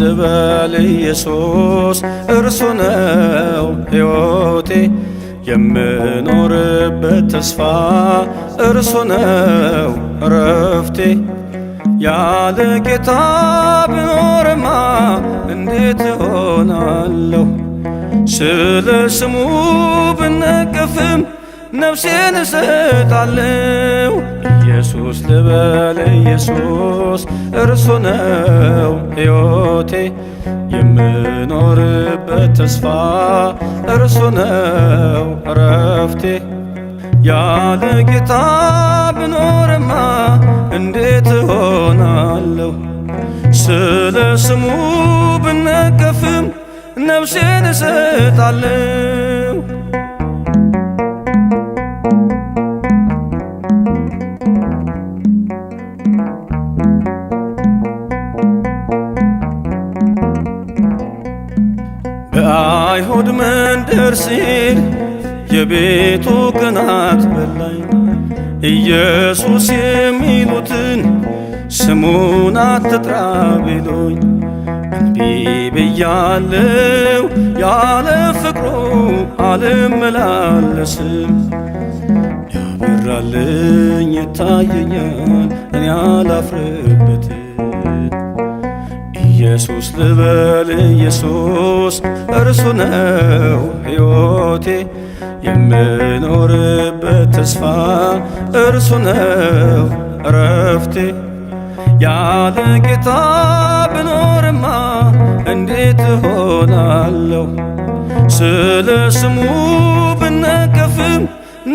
ልበል ኢየሱስ እርሱ ነው ሕይወቴ የምኖርበት ተስፋ እርሱ ነው እረፍቴ ያለ ጌታ ብኖርማ እንዴት እሆናለሁ? ስለ ስሙ ብነቀፍም ነፍሴን እሰጣለሁ። ኢየሱስ ልበል ኢየሱስ እርሱ ነው ሕይወቴ የምኖርበት ተስፋ እርሱ ነው እረፍቴ ያለ ጌታ ብኖርማ እንዴት እሆናለሁ? ስለ ስሙ ብነቀፍም ነፍሴን እሰጣለሁ። በአይሁድ መንደር ሲል የቤቱ ቅናት በላኝ፣ ኢየሱስ የሚሉትን ስሙን አትጥራ ቢሉኝ እንቢ ብያለው፣ ያለ ፍቅሩ አልመላለስም። ያበራልኝ ይታየኛል፣ እኔ አላፍርበትም። ኢየሱስ ልበል ኢየሱስ እርሱ ነው ሕይወቴ የምኖርበት ተስፋ እርሱ ነው እረፍቴ ያለ ጌታ ብኖርማ እንዴት እሆናለሁ? ስለ ስሙ ብነቀፍም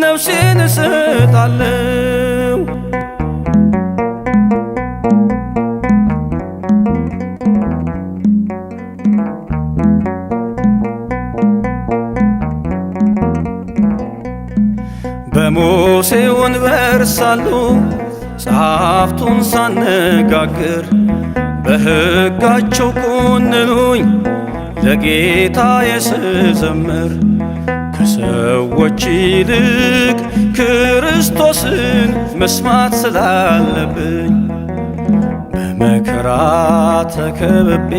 ነፍሴን እሰጣለሁ። በሙሴ ወንበር ሳሉ ጸሐፍቱን ሳነጋግር በሕጋቸው ኮነኑኝ፣ ለጌታዬ ስዘምር ከሰዎች ይልቅ ክርስቶስን መስማት ስላለብኝ በመከራ ተከብቤ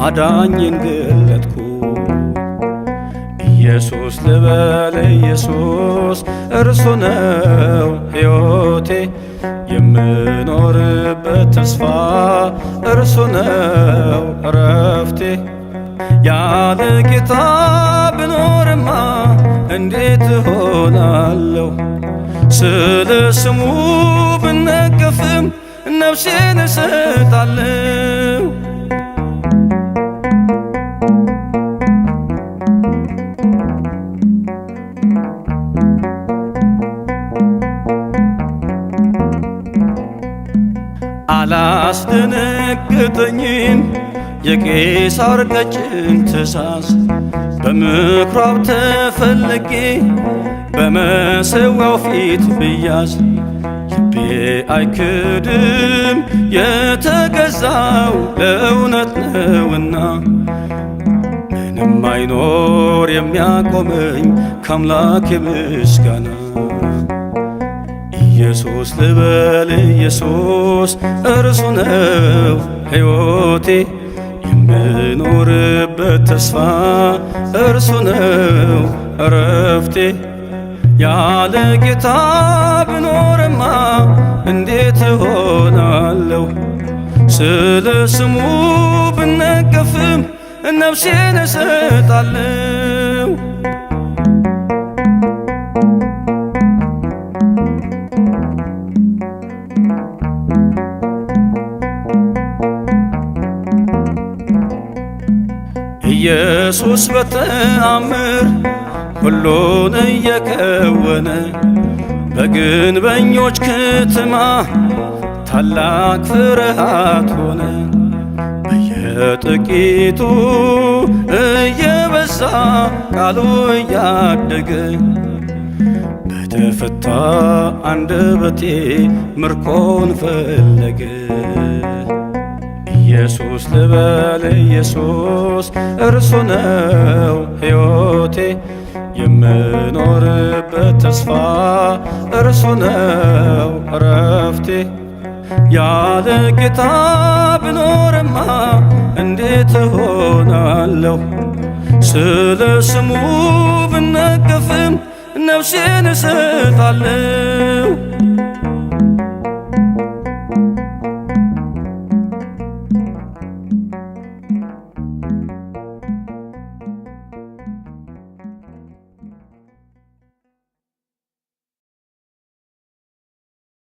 አዳኝን ገለጥኩ። ኢየሱስ ልበል ኢየሱስ እርሱ ነው ሕይወቴ የምኖርበት ተስፋ እርሱ ነው እረፍቴ ያለ ጌታ ብኖርማ እንዴት እሆናለሁ? ስለ ስሙ ብነቀፍም ነፍሴን እሰጣለሁ። አላስደነግጠኝም የቄሳር ቀጭን ትእዛዝ፣ በምኵራብ ተፈልጌ በመሠዊያው ፊት ብያዝ ልቤ አይክድም የተገዛው ለእውነት ነውና፣ ምንም አይኖር የሚያቆመኝ ከአምላክ ምስጋና። ኢየሱስ ልበል ኢየሱስ እርሱ ነው ሕይወቴ የምኖርበት ተስፋ እርሱ ነው እረፍቴ ያለ ጌታ ብኖርማ እንዴት እሆናለሁ? ስለ ስሙ ብነቀፍም ነፍሴን እሰጣለሁ። ኢየሱስ በተአምር ሁሉን እየከወነ በግንበኞች ከተማ ታላቅ ፍርሃት ሆነ። በየጥቂቱ እየበዛ ቃሉ እያደገ በተፈታ አንደበቴ ምርኮን ፈለገ። ኢየሱስ ልበል ኢየሱስ እርሱ ነው ሕይወቴ የምኖርበት ተስፋ እርሱ ነው እረፍቴ ያለ ጌታ ብኖርማ እንዴ እንዴት እሆናለሁ? ስለ ስሙ ብነቀፍም ነፍሴን እሰጣለሁ።